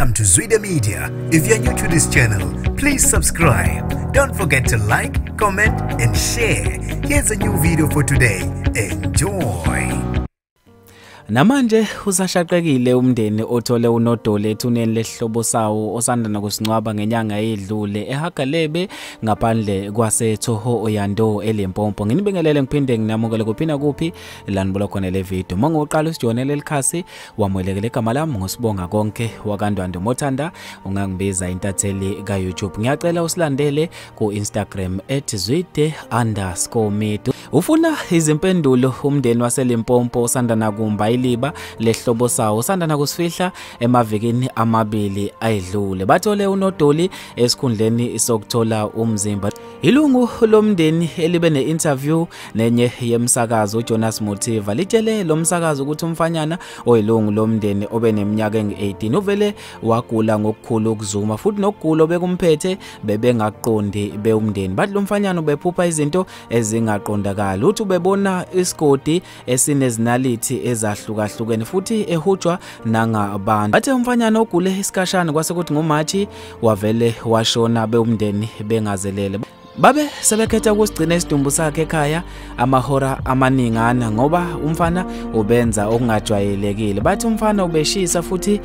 Welcome to Zwida Media. If you're new to this channel, please subscribe. Don't forget to like, comment, and share. Here's a new video for today. Enjoy. Namanje usashaqekile umndeni othole unodoli ethuneni lesihlobo sawo osanda nokusincwaba ngenyanga edlule eHagalebe ngaphandle kwaseThohoyandou eLimpopo. Nginibingelele ngiphinde nginamukele kuphina kuphi la nibuka khona le video. Mangoqala usijonele likhasi wamukelekile igama lami ngosibonga konke wakaNdwandwe Mothanda, ungangibiza intatheli ka YouTube. Ngiyacela usilandele ku Instagram @zwide_media. Ufuna izimpendulo umndeni waseLimpopo osanda nakumba iliba lehlobo sawo osanda nakusifihla emavikini amabili ayedlule. Bathole unodoli esikhundleni sokuthola umzimba. Ilungu lomndeni elibe ne-interview nenye yemsakazo uJonas Motiva litshele lo msakazo ukuthi umfanyana oyilungu lomndeni obe neminyaka engu-18 uvele wagula ngokukhulu ukuzuma futhi nokugula bekumphethe bebengaqondi bewumndeni. Bathi lo mfanyana ubephupha izinto ezingaqondakali, uthi ubebona isigodi esinezinalithi ezahlukahlukene futhi ehujwa nangabantu. Bathe umfanyana ogule isikhashana kwase kuthi ngoMashi wavele washona bewumndeni bengazelele. Babe sebekhetha ukusigcina isidumbu sakhe ekhaya amahora amaningana ngoba umfana ubenza okungajwayelekile. Bathi umfana ubeshisa futhi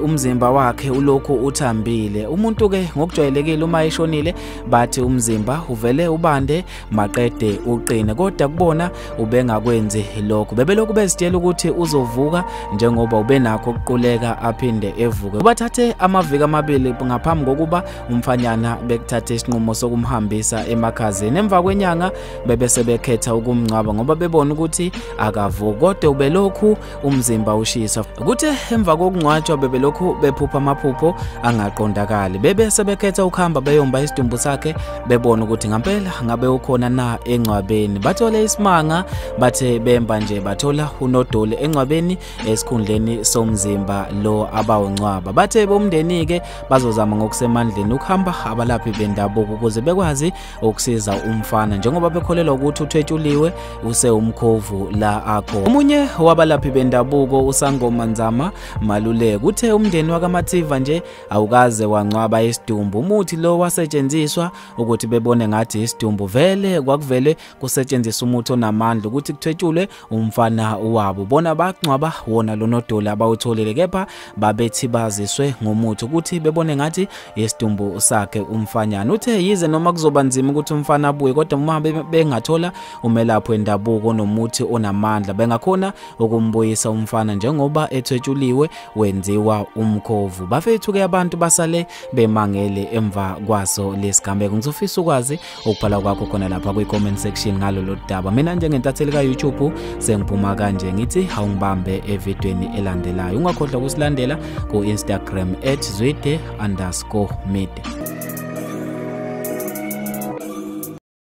umzimba wakhe ulokhu uthambile. Umuntu ke ngokujwayelekile uma eshonile bathi umzimba uvele ubande maqede uqine, kodwa kubona ubengakwenzi lokho. Bebelokhu bezitshela ukuthi uzovuka njengoba ubenakho ukuquleka aphinde evuke. Bathathe amaviki amabili ngaphambi kokuba umfanyana bekuthathe isinqumo sokumhamba emakhazeni. Emva kwenyanga bebe sebekhetha ukumngcwaba ngoba bebona ukuthi akavuki, kodwa ubelokhu umzimba ushisa. Kuthe emva kokungcwatshwa bebelokhu bephupha amaphupho angaqondakali. Bebe sebekhetha ukuhamba beyomba isidumbu sakhe bebona ukuthi ngempela ngabe ukhona na engcwabeni. Bathole isimanga, bathe bemba nje bathola unodoli engcwabeni esikhundleni somzimba lo abawungcwaba. Bathe bomndeni ke bazozama ngokusemandleni ukuhamba abalaphi bendabuko ukuze bekwazi ukusiza umfana njengoba bekholelwa ukuthi uthwetshuliwe usewumkhovu la akho. Omunye wabalaphi bendabuko uSangoma Nzama Maluleke uthe umndeni wakaMativa nje awukaze wangcwaba isidumbu. Umuthi lo wasetshenziswa ukuthi bebone ngathi isidumbu vele kwakuvele kusetshenziswa umuthi onamandla ukuthi kuthwetshulwe umfana wabo. Bona bangcwaba wona lonodoli abawutholile, kepha babethi baziswe ngomuthi ukuthi bebone ngathi isidumbu sakhe umfanyana. Uthe yize noma kuzoba nzima ukuthi umfana abuye, kodwa uma bengathola umelaphi wendabuko nomuthi onamandla bengakhona ukumbuyisa umfana njengoba ethwetshuliwe wenziwa umkhovu. Bafethu ke abantu basale bemangele emva kwaso lesigameko. Ngizofisa ukwazi ukubhala kwakho khona lapha kwi-comment section ngalolu daba. Mina njengentatheli ka-YouTube sengiphuma kanje ngithi awungibambe evidweni elandelayo. Ungakhohlwa ukusilandela ku-Instagram @zwide_media.